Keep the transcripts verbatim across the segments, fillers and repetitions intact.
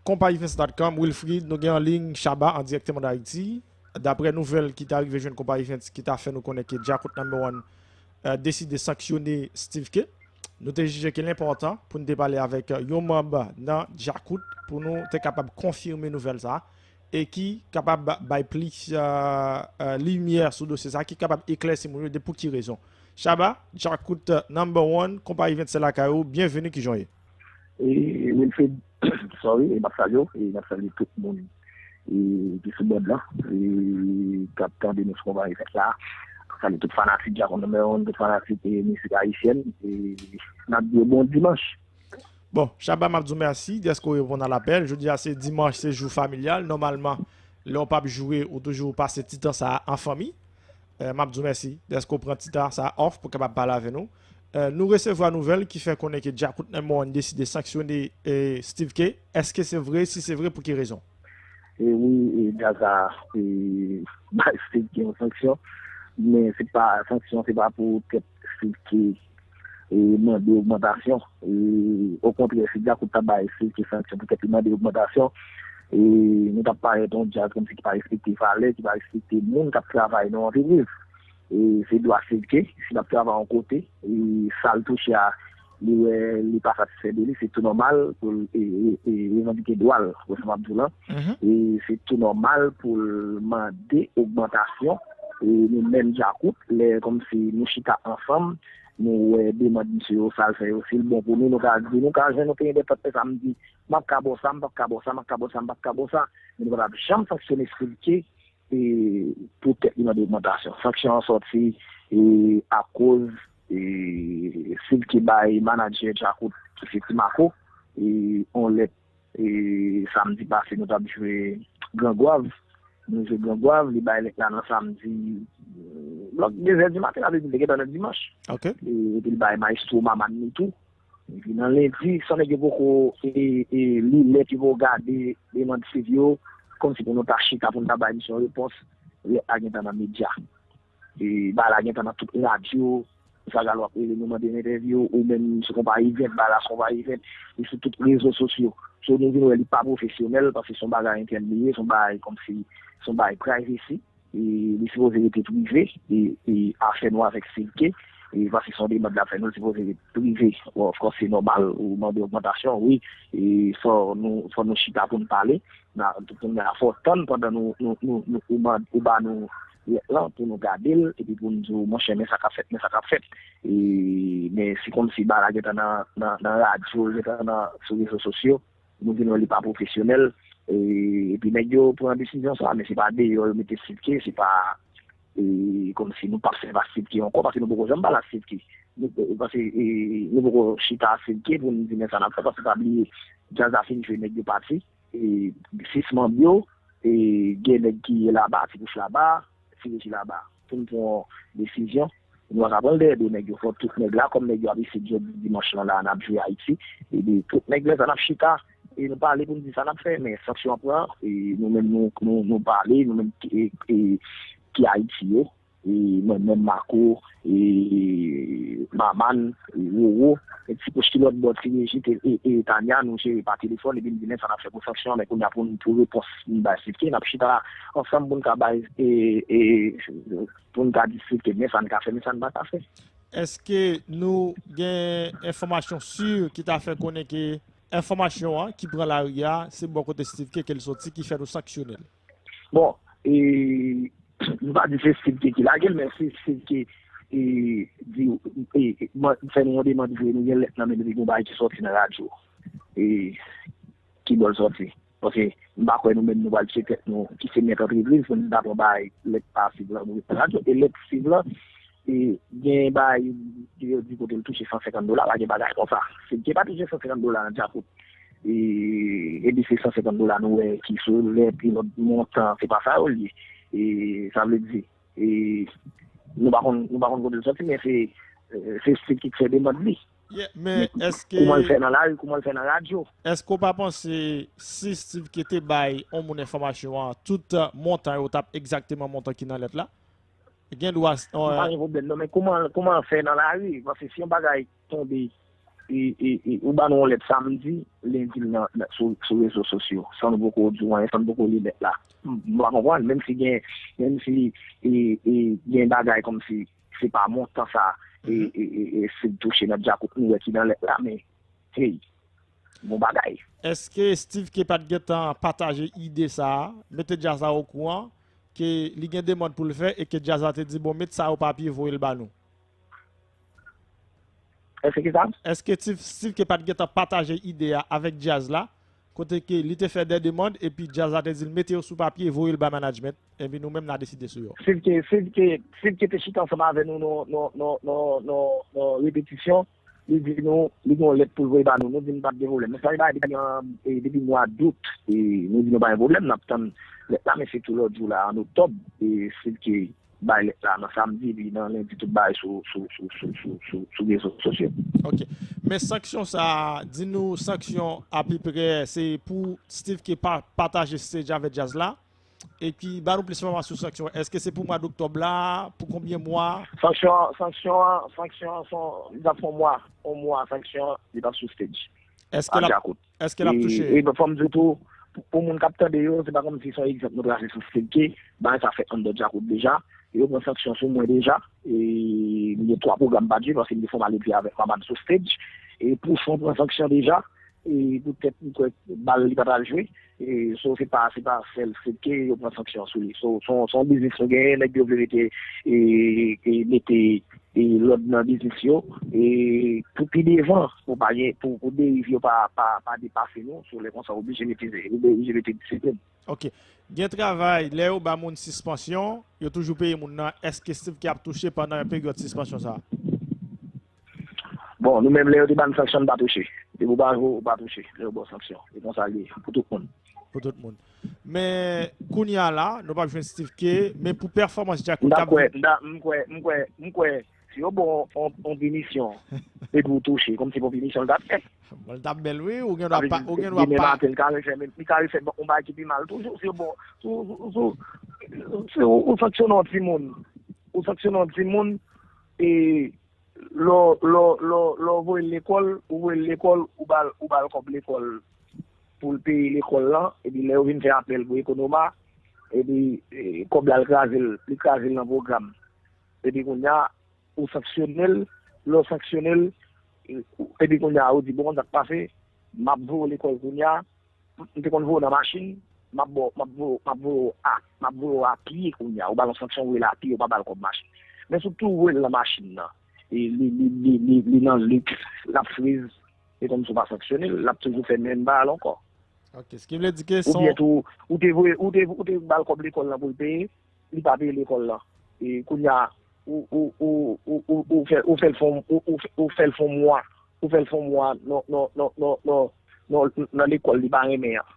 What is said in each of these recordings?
Konpa Events dot com, Wilfrid, nou gen an liy Shabba an dirèkteman de Ayiti. Daprè nouvèl ki ta rive jwenn Konpa Events ki ta fè nou konnen ke Djakout Number One, eh, deside sanksyone Steve K. Nou te jije ke l enpòtan pou n te pale avèk, eh, yon manm nan Djakout pou nou te kapab konfime nouvèl sa a e ki kapab ba- bay plis, eh, eh, limyè sou dosye sa a, ki kapab eklèsi moun yo de pou ki rezon. Shabba, Djakout, eh, Number One, Konpa Events se lakay ou, byenveni, kijan w ye? E Wilfrid, sorry, e m ap salye w, e m ap salye tout moun e, ki sou bòd lan, e k ap tande nou sou Konpa Events la. M ap salye tout fanatik Djakout Number One, tout fanatik e, mizik ayisyèn, e n ap di yo bon dimanch. Bon, Shabba, m ap di w mèsi dèske w reponn a lapèl. Jodi a se dimanch, se jou familyal. Nòmalman, lè w p ap joure, ou toujou pase ti tan sa a an fanmi. Eh, m ap di w mèsi dèske w pran ti tan sa a off pou w kapab pale avè nou. Eh, nou resevwa nouvèl ki fè konnen ke Djakout Number One deside sanksyone, eh, Steve K. Èske se vre? Si se vre, pou ki rezon? E wi, e djaz la e, bay Steve K yon sanksyon, men se pa sanksyon, se pa pou tèt Steve K e mande ogmantasyon. E, okontrè, si Djakout ta bay Steve K sanksyon poutèt li mande ogmantasyon, e nou t ap parèt yon djaz kòmsi ki pa respekte valè, ki pa respekte moun k ap travay nan yon antrepriz. E se dwa Steve K, si l ap travay yon kote, e sa l touche a, li wè li pa satisfè de li, se tou nòmal pou l e, e, e, revandike dwa l, wè sa m ap di w lan. E se tou nòmal pou l mande ogmantasyon. E nou menm Djakout, lè kòmsi nou chita ansanm, nou wè demann misye yo, sa l fè yo, si l bon pou nou, nou ka di, nou ka jwenn yon peyen dètòt, men sa m di, m ap ka ba w sa, m p ap ka ba w sa, m ap ka ba w sa, m p ap ka ba w sa. Men nou pa t ap janm sanksyone Steve K e, poutèt li mande ogmantasyon. Sanksyon an sòti e, akoz e, Steve K bay manadjè Djakout, ki se Ti Mako, e, yon lèt e, samdi pase, nou t ap jwe Gran Gwav. Nou jwe Gran Gwav, li bay lèt la nan samdi, e, bò de zè di maten, sa vle di li te gentan nan dimanch. Ok. E, epi l bay Maestro Maman li tou. Epi nan lendi, san nèg yo poko e, e, li lèt, yo poko gade demann Steve yo, kòmsi pou nou ta chita pou n ta bay misye yon repons, lèt la gentan nan medya. E bagay la gentan nan tout radyo, Zagalo ap rele nou mande n entèvyou, ou menm sou Konpa Event, bagay la sou Konpa Event, li sou tout rezo sosyo. So nou vin wè li pa pwofesyonèl, paske se yon bagay entèn li ye, se yon bagay kòmsi, se yon bagay privacy. E li sipoze rete prive, e, e afè nou avèk Steve K, e paske se yon demann l ap fè nou, li sipoze rete prive. Bon, of course, se nòmal, ou mande ogmantasyon, wi, e fò nou, fò nou chita pou n pale, na, pou n fò w tann pandan nou, nou, nou, nou, ou, mand, ou ba nou lèt lan pou nou gade l, epi pou n di w, monchè, men sa k ap fèt, men sa k ap fèt. E, men se kòmsi bagay la gentan nan, nan, nan radyo, gentan nan, sou rezo sosyo, nou vin wè li pa pwofesyonèl. E, epi nèg yo pran desizyon sa, men se pa deyò yo mete Steve K, se pa e, kòmsi nou p ap sèvi ak Steve K ankò, paske nou poko janm pale ak Steve K. Nou, e, paske, e, nou poko chita ak Steve K pou n di men sa n ap fè, paske pa bliye, djaz la fin jwe, nèg yo pati. E, sis manm yo, e, gen nèg ki ye laba, Ti Bouch laba, Ti Reji laba. Pou n pran desizyon, nou pa ka pran l dèyè do nèg yo. Fò tout nèg la, kòm nèg yo ap eseye jodi dimanch lan la, n ap jwe Ayiti. Epi tout nèg lè sa n ap chita, e nou pale pou n di sa n ap fè, men sanksyon an pran, e nou menm nou, nou, nou pale, nou menm e, e, ki Ayiti yo, e mwen menm Mako, e Maman, e Roro, e Ti Pòch ki lòt bò, Ti Reji, e, e, e Tanya, nou jere pa telefòn, epi n di men sa n ap fè pou sanksyon an, men kounye a pou n, pou repons n bay Steve K, n ap chita ansanm pou n ka bay, e, e, pou n ka di Steve K, men sa n ka fè, men sa n pa ka fè. Èske nou gen enfòmasyon si ki ta fè konnen ke enfòmasyon an ki pran lari a, se bò kote Steve K ke l soti ki fè nou sanksyone l? Bon, e, m pa di se Steve K ki lage l, men se Steve K e, di, e, e, man- fè nou yon demann vre, nou gen lèt nan men nou, epi gon bagay ki sòti nan radyo. E, ki bò l sòti? Paske m pa kwè nou menm nou pral tcheke tèt nou, ki se mèt antrepriz, pou n ta pran bagay lèt pa Steve lan, nou ret nan radyo. E lèt Steve lan, e, gen bagay, yo di kote l touche san senkant dola, pa gen bagay konsa. Steve K pa touche san senkant dola nan Djakout. E, epi se san senkant dola nou wè ki sou lèt, e lòt montan, se pa sa yo l ye. E, sa vle di, e, nou pa konn, nou pa konn kote l sòti, men se, e, se Steve K ki fè demann li. Yeah, men èske Kouman l fè nan lari, kouman l fè nan radyo? Èske w pa panse si Steve K te bay yon moun enfòmasyon an, tout montan yo t ap egzakteman montan ki nan lèt la? Gen dwa. Pa gen pwoblèm non, men kouman, kouman l fè nan lari? Paske si yon bagay tonbe e, e, e, ou ba nou yon lèt samdi, lendi l nan, nan, sou, sou rezo sosyo, san nou poko di w anyen, san nou poko li lèt la. M, m pa konprann, menm si gen, menm si e, e, gen bagay kòmsi se pa montan sa e, e, e, e, Sid touche nan djakout nou wè ki nan lèt la, men, hey, bon bagay. Èske Steve K pa t gentan pataje ide sa a, mete djaz la okouran ke li gen demann pou l fè e ke djaz la te di, bon, met sa o papye, voye l ba nou? Èske ki sa? Èske Steve, Steve K pa t gentan pataje ide a avèk djaz la, kote ke li te fè de demann epi djaz la te di l mete yo sou papye, voye l ba management, epi nou menm n a deside sou yo? Steve K, Steve K, Steve K te chita ansanm avè nou nan, nan, nan, nan, nan, nan repetisyon. Li di nou, li gen yon lèt pou l voye ba nou. Nou di n pa t gen pwoblèm. Men sa li bay depi, an, e, depi mwa dout. E, nou di nou pa gen pwoblèm, n ap tann lèt la, men se tou lòt jou la, an oktòb, e, Steve K bay lèt la nan samdi, epi nan lendi, tout bagay sou, sou, sou, sou, sou, sou, sou rezo sosyo. Ok. Men sanksyon sa a, di nou sanksyon apeprè, se pou Steve K pa, pataje stage avè djaz la. Epi, ba nou plis enfòmasyon sou sanksyon. Èske se pou mwa doktòb la? Pou konbyen mwa? Sanksyon, sanksyon, sanksyon, son, li t ap fè yon mwa, yon mwa sanksyon, li t ap sou stage. Èske l ap, èske l ap touche? E, e fò m di w tou, pou, pou moun k ap tande yo, se pa kòmsi se yon egzanp nou trase sou stage ke, bagay sa fèt anndan Djakout deja, yo pran sanksyon sou mwen deja, e m gen twa pwogram pa Dye, paske m te fè yon maledve avèk manman m sou stage, e Pouchon pran sanksyon deja, e poutèt m kwè bal li pa t al jwe, e so se pa, se pa sèl stage ke yo pran sanksyon sou li, so se yon, se yon biznis nou genyen, nèg yo vle mete, e, e mete e lòd nan biznis yo, e pou pi devan, pou pa gen, pou, pou deriv yo pa, pa, pa depase nou, sou lè konsa oblije mete, oblije mete disiplin. Ok. Gen travay, lè yo ba moun sispansyon, yo toujou peye moun nan, èske Steve K ap touche pandan peryòd sispansyon sa a? Bon, nou menm lè yo te ba n sanksyon, n pa touche. Depi w pa jwe, ou pa touche. Lè yo ba w sanksyon. E konsa l ye, pou tout moun. Pou tout moun. Men kounye a la, nou p ap jwenn Steve K, men pou pèfòmans Djakout k ap vin. M kwè, m kwè, m kwè, si yo ba w yon, yon pinisyon, epi w touche, kòmsi bon pinisyon l t ap fè. Bon, l t ap bèl, wi, ou gen dwa pa, ou gen dwa pa. Demen maten, l ka refè, men li ka refè yon bagay ki pi mal toujou, si yo ba w, si w, si w, si w, ou sanksyone yon timoun, ou sanksyone yon timoun, e lè w, lè w, lè w, lè w voye l lekòl, ou voye l lekòl, ou ba l, ou ba l kòb lekòl pou l peye lekòl lan, epi lè yo vin fè apèl pou Ekonoma, epi, e, kòb la l kraze l, li kraze l nan pwogram. Epi kounye a, ou sanksyone l, lè w sanksyone l, e, ou, epi kounye a, ou di, bon, sa k pase, m ap voye w lekòl kounye a, m te konn voye w nan machin, m ap ba w, m ap voye w, m ap voye w a, m ap voye w a pye kounye a. Ou ba l yon sanksyon, ou voye l a pye, ou pa ba l kòb machin. Men si w tou voye l nan machin nan, e li, li, li, li, li nan liks, l ap friz, se kòmsi w pa sanksyone l, l ap toujou fè menm bagay la ankò. Ok, ce qui veut dire que son... Oubyen tou, ou te voye, ou te, ou te ba l kòb lekòl lan pou l peye, li pa peye lekòl lan. E kounye a, ou, ou, ou, ou, ou, ou fè, ou fè l fè yon, ou, ou, ou fè l fè yon mwa, ou fè l fè yon mwa nan, nan, nan, nan, nan, nan, nan lekòl li pa renmen an.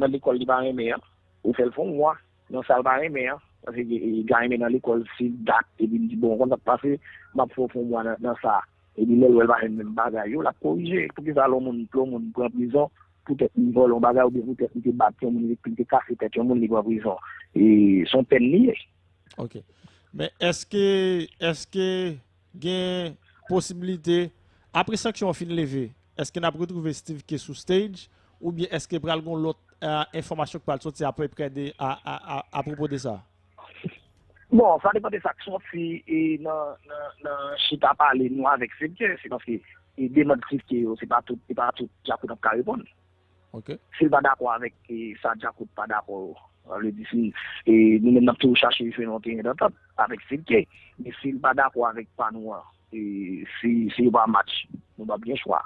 Nan lekòl li pa renmen an, ou fè l fè yon mwa nan sa l pa renmen an. Paske, e, li ta renmen nan lekòl, se dat, epi li di, bon, konn sa k pase, m ap fè w fè yon mwa nan, nan sa. Epi lè l wè l pa jwenn menm bagay yo, l ap korije. Poukisa lè yon moun, lè yon moun pran prizon, poutèt li vòlè yon bagay oubyen poutèt li te bat yon moun, li te kase tèt yon moun, li pran prizon? E se yon pèn li ye. Ok. Men èske, èske gen posiblite, apre sanksyon an fin leve, èske n ap retwouve Steve K sou stage, oubyen èske pral gen lòt, e, enfòmasyon k pral soti apeprè de, a, a, a, apwopo de sa? Bon, sa depann de sa k soti, e, nan, nan, nan chita pale nou avèk Steve K, se paske, e, demann Steve K yo, se pa tout, se pa tout Djakout ap ka reponn. Ok. Si l pa dakò avèk, e, sa Djakout pa dakò, sa vle di si, e, nou menm n ap toujou chache jwenn yon teren dantant avèk Steve K. Men si l pa dakò avèk pa nou an, e, si, si yo pa match, nou p ap gen chwa.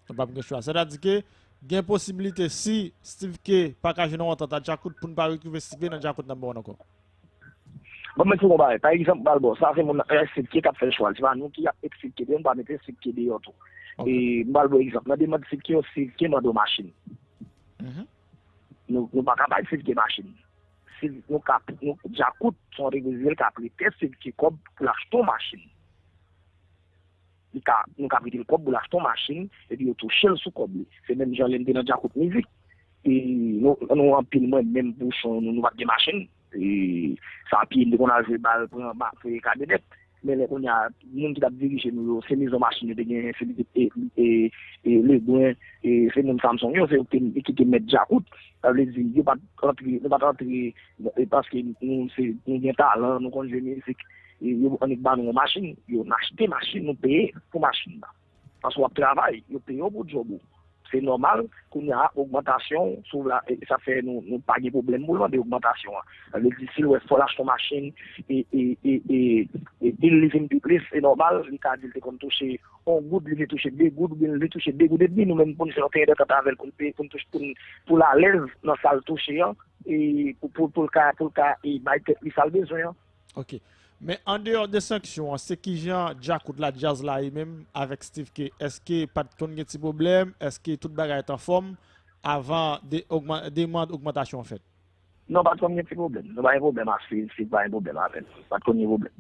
Nou p ap gen chwa. Sètadi ke gen posiblite si Steve K pa ka jwenn yon antant ak Djakout pou n pa retwouve Steve K nan Djakout number one ankò. Bon, men sou yon bagay. Pa egzanp, m pral ba w, sa se moun nan, e, Steve K k ap fè chwa l. Se pa nou ki ap eksplike, nou pa mete Steve K deyò tou. E m pral ba w egzanp. Nan demann Steve K yo, Steve K mande w machin. Nou, nou pa ka bay Steve K machin. Si nou ka, nou, Djakout, se yon antrepriz li ye, l ka prete Steve K kòb pou l achte yon machin. Li ka, nou ka prete l kòb pou l achte yon machin, epi yo touche l sou kòb li. Se menm jan lè m te nan Djakout Mizik. E nou, nou anpil, mwen menm, Pouchon, nou, nou pa t gen machin. E sa pye m te konn al jwe bal, pran, ba, fouye kamyonèt. Men lè kounye a, moun ki t ap dirije nou yo, se mezon machin yo te genyen, se e, e, e, Lebren, e, se moun Samsung yo, se yo ki te, ki te mèt Djakout. Sa vle di, yo pa t antre, nou pa t antre, e, paske nou, se, nou gen talan, nou konn jwe mizik, e, yo annik ba nou yon machin, yo n achte machin, nou peye pou machin nan. Paske w ap travay, yo peye w pou djòb ou. Se nòmal, kounye a, ogmantasyon, sou la, e, sa fè nou, nou pa gen pwoblèm pou l mande ogmantasyon an. Sa vle di, si l wè fò l achte yon machin, e, e, e, e, e bil li vin pi plis, se nòmal, li ka di l te konn touche yon goud, li vin touche de goud, oubyen li touche de goud edmi, nou menm pou n fè yon teren dantant avè l, pou n peye, pou n touche, pou n, pou l alèz nan sa l touche an, e pou, pou, pou l ka, pou l ka, e, bay tèt li sa l bezwen an. Ok. Men andeyò de sanksyon an, se kijan Djakout la djaz la ye menm avèk Steeve K? Èske pa t konn gen ti pwoblèm? Èske tout bagay t anfòm avan de ogman-, demann ogmantasyon an fèt? Non, pa t konn gen ti pwoblèm. Nou pa gen pwoblèm ak Steeve, Steeve pa gen pwoblèm avè n. Pa t konn gen pwoblèm.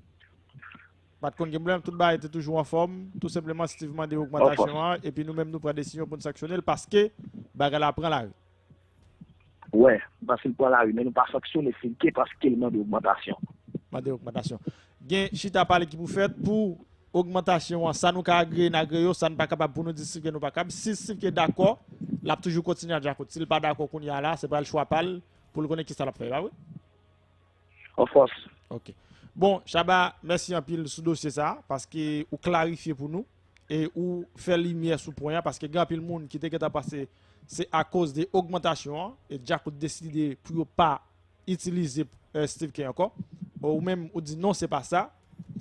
Pa t konn gen pwoblèm, tout bagay te toujou anfòm. Tou senpleman, Steeve mande ogmantasyon an, epi nou menm nou pran desizyon pou n sanksyone l paske bagay la pran lari. Wè, paske l pran lari, men nou pa sanksyone Steeve K paske l mande ogmantasyon. Mande ogmantasyon. Gen chita pale ki pou fèt pou ogmantasyon an, sa nou ka agre, n agre yo, sa n pa kapab pou nou di Steeve K nou pa kab. Si Steeve K dakò, l ap toujou kontinye ak Djakout. Si l pa dakò kounye a la, se pral chwa pa l pou l konnen kisa l ap fè, pa vre? Of course. Ok. Bon, Shabba, mèsi anpil sou dosye sa a, paske ou klarifye pou nou e ou fè limyè sou pwen an, paske gen anpil moun ki te gentan panse se akoz de ogmantasyon an e Djakout deside pou yo pa itilize, eh, Steeve K ankò. Ou menm, ou di non, se pa sa.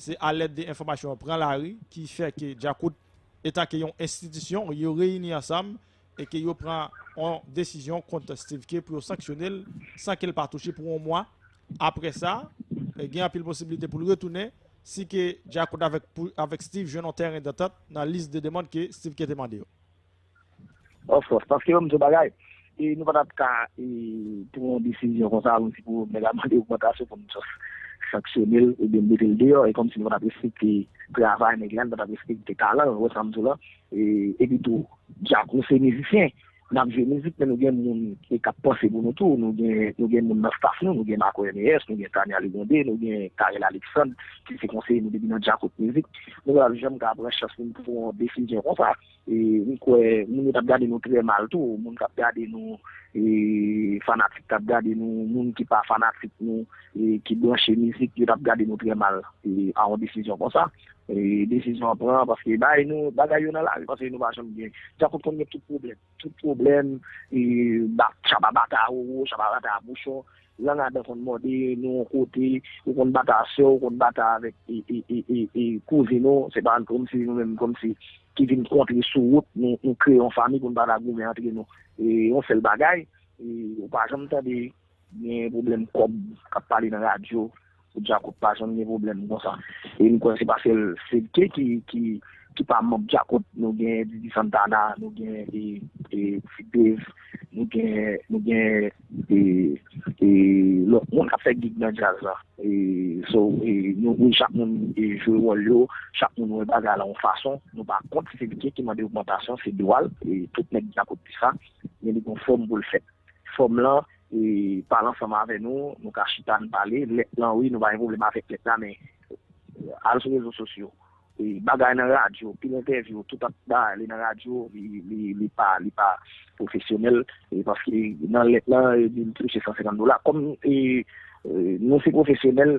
Se alèd de enfòmasyon pran lari ki fè ke Djakout, etanke yon enstitisyon, yo reyini ansanm e ke yo pran yon desizyon kont Steeve K pou yo sanksyone l san ke l pa touche pou yon mwa. Apre sa, eh, gen anpil posiblite pou l retounen si ke Djakout avèk, pou, avèk Steeve jwenn yon tèren dantant nan lis de demann ke Steeve K te mande yo. Of course, paske ban m di w bagay, e nou pa t ap ka, e, pran yon desizyon konsa, kòmsi pou nèg la mande ogmantasyon pou n just sanksyone l, oubyen n mete l deyò, e kòmsi nou pa t ap respekte travay nèg la, nou pa t ap respekte talan l, ou wè sa m di w la. E, epi tou, Djakout se mizisyen, n ap jwe mizik, men nou gen moun ki, k ap panse pou nou tou. Nou gen, nou gen moun nan staff nou, nou gen Marco M A S, nou gen Tania Legrande, nou gen Carel Alexandre, ki se konseye nou depi nan Djakout Mizik. Nou pa t ap janm ka pran chans pou n pran yon desizyon konsa. E, m kwè, moun yo t ap gade nou trè mal tou. Moun k ap gade nou, e, fanatik k ap gade nou, moun ki pa fanatik nou, e, ki branche mizik, yo t ap gade nou trè mal, e, a yon desizyon konsa. E, desizyon an pran, paske bagay nou, bagay yo nan lari, paske nou pa janm gen. Djakout konn gen tout pwoblèm. Tout pwoblèm, e, ba-, Shabba bat a Roro, Shabba bat a Pouchon, lang adan konn mòde nou yon kote, ou konn bat a sè w, ou konn bat a avèk, e, e, e, e, e, kouzin ou, se pa kòmsi nou menm, kòmsi ki vin kontre sou wout, nou, nou kreye yon fanmi pou n pa ta goumen antre nou. E, yon sèl bagay, e, ou pa janm tande gen pwoblèm kòb k ap pale nan radyo, pou Djakout pa janm gen pwoblèm konsa. E m kwè se pa sèl Steeve K ki, ki, ki pa manm Djakout. Nou gen Didi Santana, nou gen, e, e, Ti Dave, nou gen, nou gen, e, e, lòt moun k ap fè gig nan djaz la. E, so, e, nou, nou chak moun, e, jwe wòl yo, chak moun wè bagay la yon fason. Nou pa kont Steeve K ki mande ogmantasyon, se dwa l. E, tout nèg Djakout di sa, men li gen yon fòm pou l fèt. Fòm lan, e, pale ansanm avè nou, nou ka chita n pale. Lèt lan, wi, nou pa gen pwoblèm avèk lèt la, men, e, al sou rezo sosyo. E, bagay nan radyo, pil entèvyou, tout ap bay li nan radyo, li, li, li pa, li pa pwofesyonèl, e, paske nan lèt lan, e, li touche san senkant dola. Kòm, e, e, nou se pwofesyonèl,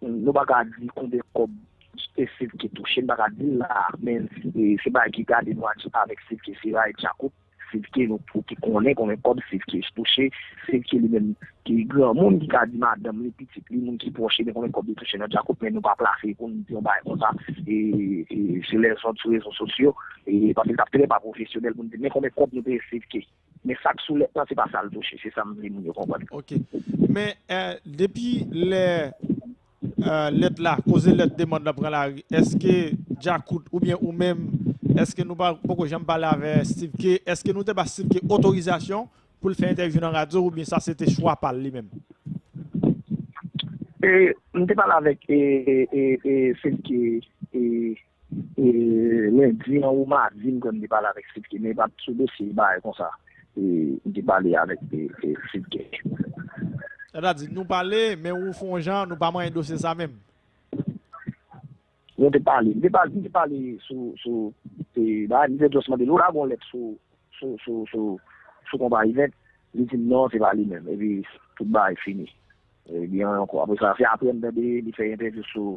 nou pa ka di konbyen kòb Steeve K touche, n pa ka di l la, men, e, se bagay ki gade nou ak, avèk Steeve K, se bagay Djakout, Steeve K nou, pou ki konnen konbyen kòb Steeve K touche, Steeve K li menm ki granmoun ki ka di madanm li, pitit li, moun ki pwòch li, men konbyen kòb li touche nan Djakout, men nou pa plase pou n di yon bagay konsa, e, e, se lèzòd sou rezo sosyo, e, paske l t ap trè pa pwofesyonèl pou n di, men konbyen kòb nou peye Steeve K. Men sa k sou lèt lan, se pa sa l touche, se sa m vle moun yo konprann. Ok. Men, eh, depi lè, eh, lèt la, koze lèt demann nan pran lari, èske Djakout oubyen ou menm, èske nou pa, poko janm pale avè Steeve K? Èske nou te ba Steeve K otorizasyon pou l fè entèvyou nan radyo oubyen sa se te chwa pa l li menm? E, m te pale avèk, e, e, e, e, Steeve K, e, e, lendi an ou madi, m kwè m te pale avèk Steeve K, men e pa t sou dosye bagay konsa. E, m te pale avèk, e, e, Steeve K. Sètadi, nou pale, men ou fè yon jan, nou pa manyen dosye sa menm. Nou te pale, m te pale, m te pale sou, sou, e, bagay, m te just mande l, ou lage yon lèt sou, sou, sou, sou, sou konpa Event, li di m non, se pa li menm. Epi, tout bagay fini. E, gen yon ankò. Apre sa, se apre m tande li fè entèvyou sou,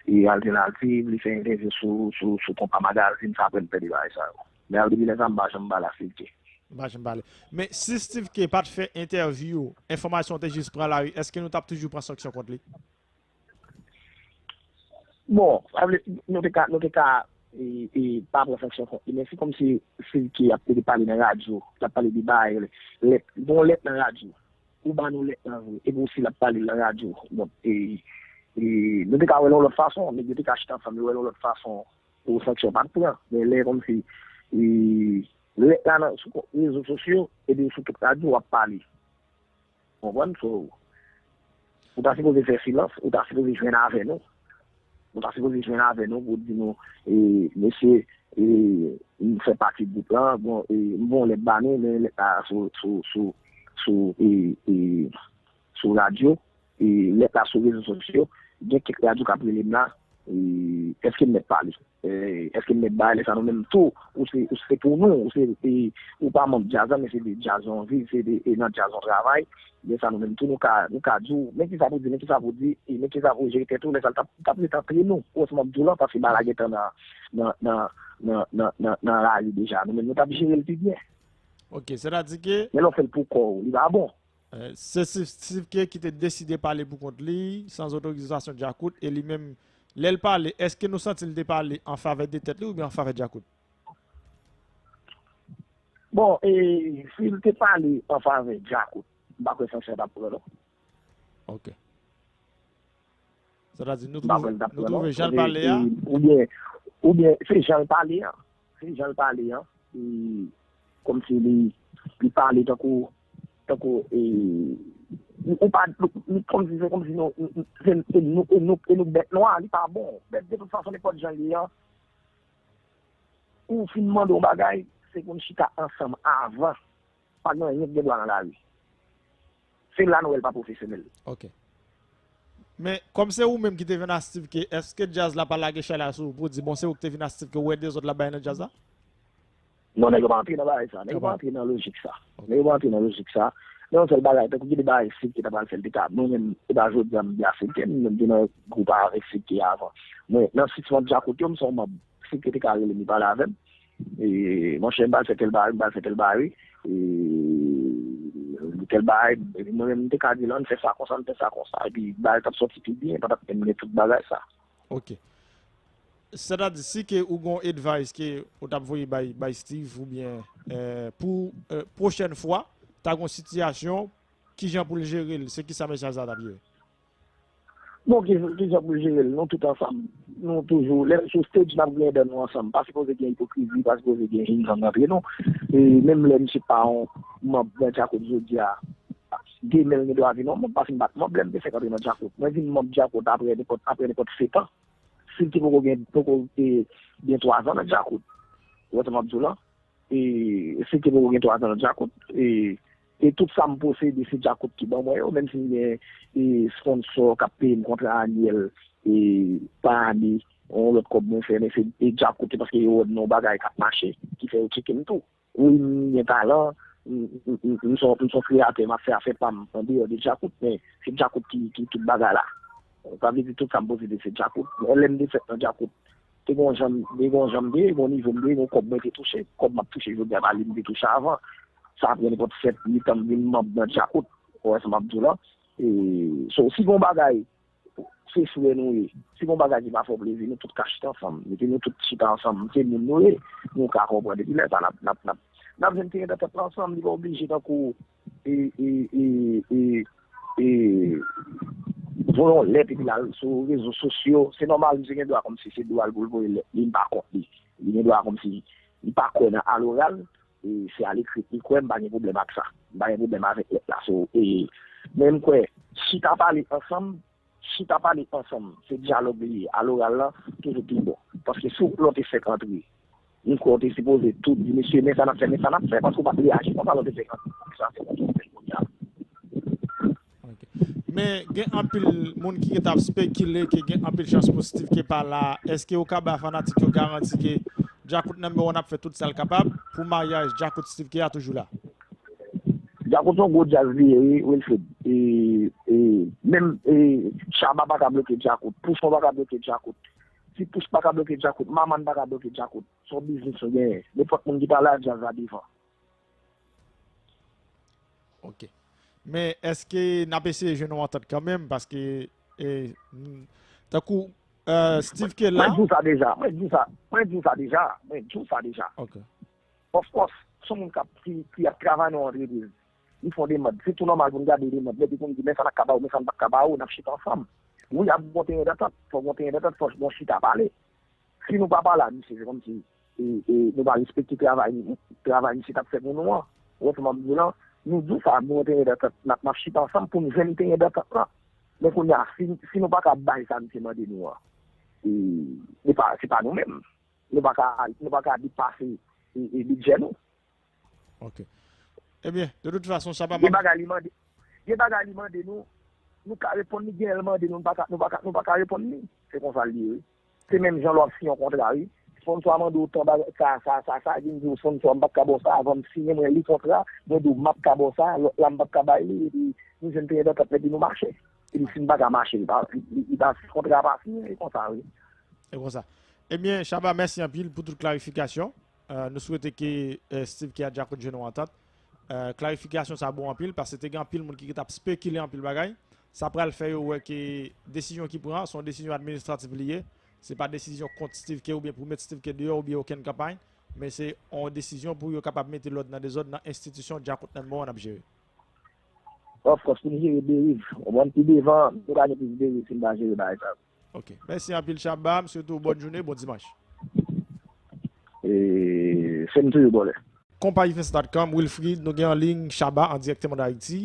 e, Alternative, li fè entèvyou sou, sou, sou Konpa Magazine, se apre m tande bagay sa yo. Men depi lè sa, m pa janm pale a Steve K. M pa janm pale. Men si Steve K pa t fè entèvyou, enfòmasyon te jis pran lari, èske nou t ap toujou pran sanksyon kont li? Bon, sa vle, nou te ka, nou te ka, e, e, pa pran sanksyon kont li, men se kòmsi Steve K ap te pale nan radyo, l ap pale de bagay, lèt, bon, lèt nan radyo. Ou ban nou lèt lan vre, epi osi l ap pale l nan radyo. Donk, e, e, nou te ka wè l yon lòt fason, nèg yo te ka chita ansanm, yo wè l yon lòt fason pou sanksyon pa t pran. Men lè kòmsi, e, lèt la nan, sou ko-, rezo sosyo, epi sou tout radyo, w ap pale. Konprann? So, ou ta sipoze fè silans, ou ta sipoze jwenn avè nou. Ou ta sipoze jwenn avè nou pou di nou, e, mesye, e, m fè pati gwoup lan, bon, e, m bon lèt ba nou, men lèt la sou, sou, sou, sou, e, e, sou radyo, e, lèt la sou rezo sosyo, gen kèk radyo k ap rele m la, e, èske m mèt pale? E, èske m mèt bay lè sa nou menm tou, ou se, ou se pou nou, ou se, e, ou pa manm djaz la, men se de djaz ou anvi, se de, e, nan djaz ou travay, lè sa nou menm tou, nou ka, nou ka di w, men kisa pou di, men kisa pou di, e, men kisa pou jere tèt ou, lè sa l t ap, t ap ret antre nou, ou wè sa m ap di w lan, paske bagay la gentan nan, nan, nan, nan, nan, nan, nan lari deja, nou menm nou t ap jere l pi byen. Ok, sètadi ke Men lè w fè l pou kò w, li pa bon. Eh, se Steve, Steve K ki te deside pale pou kont li, san otorizasyon Djakout, e li menm, lè l pale, èske nou santi l te pale an favè de tèt li oubyen an favè Djakout? Bon, e, si l te pale an favè Djakout, m pa kwè sanksyon t ap pran, non. Ok. Sètadi, nou M pa kwè twouve, l t ap nou pran, non. Twouve jan l pale a. E, oubyen, oubyen, se jan l pale a. Se jan l pale a. E, kòmsi li, li pale tankou, tankou, e, ou pa, nou, nou, kòmsi, se kòmsi nou, nou, se, se nou, e nou, e nou bèt nwa, li pa bon. Bèt, de tout fason, nenpòt jan l ye a, ou fin mande yon bagay, se pou n chita ansanm avan. Pa gen anyen ki gen dwa nan lari. Se la nou wè l pa pwofesyonèl. Ok. Men, kòm se ou menm ki te vin a Steve K, èske djaz la pa lage chay la sou ou pou di, bon, se ou ki te vin a Steve K, ou wè dezòd l ap bay nan djaz la? Non, nèg yo pa antre nan bagay sa. Nèg yo pa antre nan lojik sa. Ok. Nèg yo pa antre nan lojik sa. Nan yon sèl bagay, tankou gen de bagay Steve K te pral fè, l te ka, mwen menm, e pa jodi a m di a Steve K, mwen menm te nan gwoup avèk Steve K avan. Mwen, nan sis manm Djakout yo, m se yon manm. Steve K te ka rele m, li pale avè m. E, monchè, m pral fè tèl bagay, m pral fè tèl bagay, wi. E, tèl bagay, epi mwen menm, m te ka di l, ann fè sa konsa, ann fè sa konsa. Epi, bagay t ap sòti pi byen, pa t ap menm gen tout bagay sa. Ok. Sètadi, si ke ou gon advice ke ou t ap voye bay, bay Steve oubyen, eh, pou, eh, pwochèn fwa, ta gon sitiyasyon, kijan pou l jere l, se kisa mesaj sa t ap ye? Bon, ki, kijan pou jere l? Nou tout ansanm. Nou toujou, lè n sou stage, n ap griyen dan nou ansanm. Pa sipoze gen ipokrizi, pa sipoze gen jinggang antre nou. E menm lè misye pa yon manm nan Djakout jodi a, demen l gen dwa vin yon manm, paske m pa t manm lè m te fèk antre nan Djakout. Mwen vin manm Djakout apre nenpòt, apre nenpòt sèt an. Si l te poko gen, poko, e, gen twa zan nan Djakout. Ou wè sa m ap di w lan? E, si l te poko gen twa zan nan Djakout, e, e tout sa m posede, se Djakout ki ban mwen yo, menm si m gen, e, sponsor k ap peye m kontra anyèl, e, pa ane, yon lòt kòb mwen fè, men se, e, Djakout, se paske yo wè m nan yon bagay k ap mache, ki fè yo tcheke m tou. Wi, m gen talan, m, m, m, m se yon, m se yon kreyatè, m ap fè afè pa m andeyò de Djakout, men se Djakout ki, ki tout bagay la. Sa vle di tout sa m posede se Djakout. Lè m te fèt nan Djakout, te gon jan m, te gon jan m te ye, gon nivo m te ye, gon kòb mwen te touche, kòb m ap touche jodi a pa li m te touche avan. Sa ap pran nenpòt sèt, uit an m vin manm nan Djakout. Ou wè sa m ap di w lan? E, so, si gon bagay, se frè nou ye. Si gon bagay ki pa fè w plezi, nou tout ka chita ansanm. Epi nou tout chita ansanm, se moun nou ye. Nou ka konprann. Epi lè sa, n ap, n ap, n ap, n ap jwenn teren dantèt la ansanm. Li pa oblije tankou, e, e, e, e, e, voye yon lèt epi l al sou rezo sosyo. Se nòmal, misye gen dwa kòmsi se dwa l pou l voye lèt li, m pa kont li. Li gen dwa kòmsi li pa kwè nan aloral, e, se alekri li kwè, m pa gen pwoblèm ak sa. M pa gen pwoblèm avèk lèt la. So, e, men m kwè, chita pale ansanm, chita pale ansanm, se dyalòg li ye. Aloral lan, toujou pi bon. Paske si w lè w te fèk antre, m kwè w te sipoze tou di, mesye, men sa n ap fè, men sa n ap fè, paske w pa t reyaji konsa lè w te fèk antre. Sa se konsa w fè l kounye a. Ok. Men gen anpil moun ki gentan ap spekile ke gen anpil chans pou Steve K pa la. Èske ou ka ba fanatik yo garanti ke Djakout Number One ap fè tout sa l kapab pou maryaj Djakout Steve K a toujou la? Djakout se yon gwo djaz li ye, wi, Wilfred. E, e, menm e, Shabba pa ka bloke Djakout. Pouchon pa ka bloke Djakout. Ti Pouch pa ka bloke Djakout. Maman pa ka bloke Djakout. Se yon biznis nou genyen. Nenpòt moun ki pa la, djaz la devan. Ok. Men èske n ap eseye jwenn yon antant kanmenm? Paske, e, tankou Steve K la. Mwen di w sa deja. Mwen di w sa. Mwen di w sa deja. Mwen di w sa deja. Ok. Of course, se yon moun k ap, ki, ki ap travay nan yon antrepriz. Li fè yon demann. Se tou nòmal pou n gade demann. Lè depi pou n di, men sa n ap ka ba ou, men sa n p ap ka ba ou, n ap chita ansanm. Wi, ap gon teren dantant. Fò gon teren dantant, fò gon chita pale. Si nou pa pale a misye, se kòmsi e, e, nou pa respekte travay, travay misye t ap fè pou nou an. Ou konprann sa m ap di w lan? Nou di w sa, nou gen teren dantant, n ap, n ap chita ansanm pou n jwenn teren dantant lan. Men kounye a, si, si nou pa ka bay sa misye mande nou an, e, se pa, se pa nou menm. Nou pa ka, nou pa ka depase e, e, bidjè nou. Ok. Ebyen, de tout fason, Shabba. Gen bagay li mande, gen bagay li mande nou, nou ka reponn li, gen lè l mande nou, nou pa ka, nou pa ka, nou pa ka reponn li. Se konsa l ye, wi. Se menm jan lè w ap siyen yon kontra, wi. Sponsor a mande w tan bagay, sa, sa, sa, sa, epi m di w, sponsor, m p ap ka ba w sa, avan m siyen, mwen li kontra, mwen di w, m ap ka ba w sa, lòt la, m p ap ka bay li, epi nou jwenn teren dantant, epi nou mache. Epi si n pa ka mache, li pa, li, li, li pa, kontra a pa siyen, e konsa, wi. E konsa. Ebyen, Shabba, mèsi anpil pou tout klarifikasyon. Nou swete ke Steve K ak Djakout jwenn yon antant. Klarifikasyon sa bon anpil, paske te gen anpil moun ki t ap spekile anpil bagay. Sa pral fè yo wè ke desizyon ki pran, se yon desizyon administratif li ye. Se pa desizyon kont Steve K oubyen pou met Steve K deyò oubyen okenn kanpay, men se yon desizyon pou yo kapab mete lòd nan dezòd nan enstitisyon Djakout Number One ap jere. Of course, pou n jere deriv. Ou konprann, pi devan, nou ka gen plis deriv si n pa jere bagay sa yo. Ok. Mèsi anpil, Shabba. M swete w bòn jounen, bon dimanch. E, se m toujou bòlè. Konpayi Fence dot com, Wilfrid, nou gen an liy Shabba an dirèkteman de Ayiti.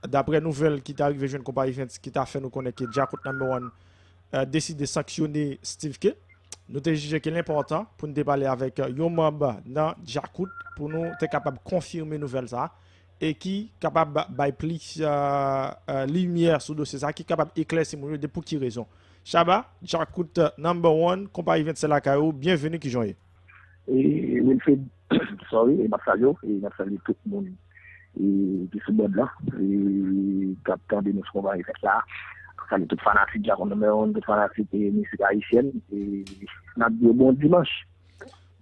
Daprè nouvèl ki ta rive jwenn Konpayi Fence ki ta fè nou konnen ke Djakout Number One deside sanksyone Steve K. Nou te jije ke l enpòtan pou n te pale avèk yon manm nan Djakout pou nou te kapab konfime nouvèl sa a e ki kapab bay plis limyè sou dosye sa a, ki kapab eklèsi moun yo de pou ki rezon. Shabba, Djakout Number One, Konpayi Fence lakay ou, byenveni, kijan w ye? E, Wilfrid, sorry, e m ap salye w, e m ap salye tout moun e, ki sou bòd lan, e, k ap tande nou sou Konpayi Fence la. M ap salye tout fanatik Djakout Number One, tout fanatik e, mizik ayisyèn, e, n ap di yo bon dimanch.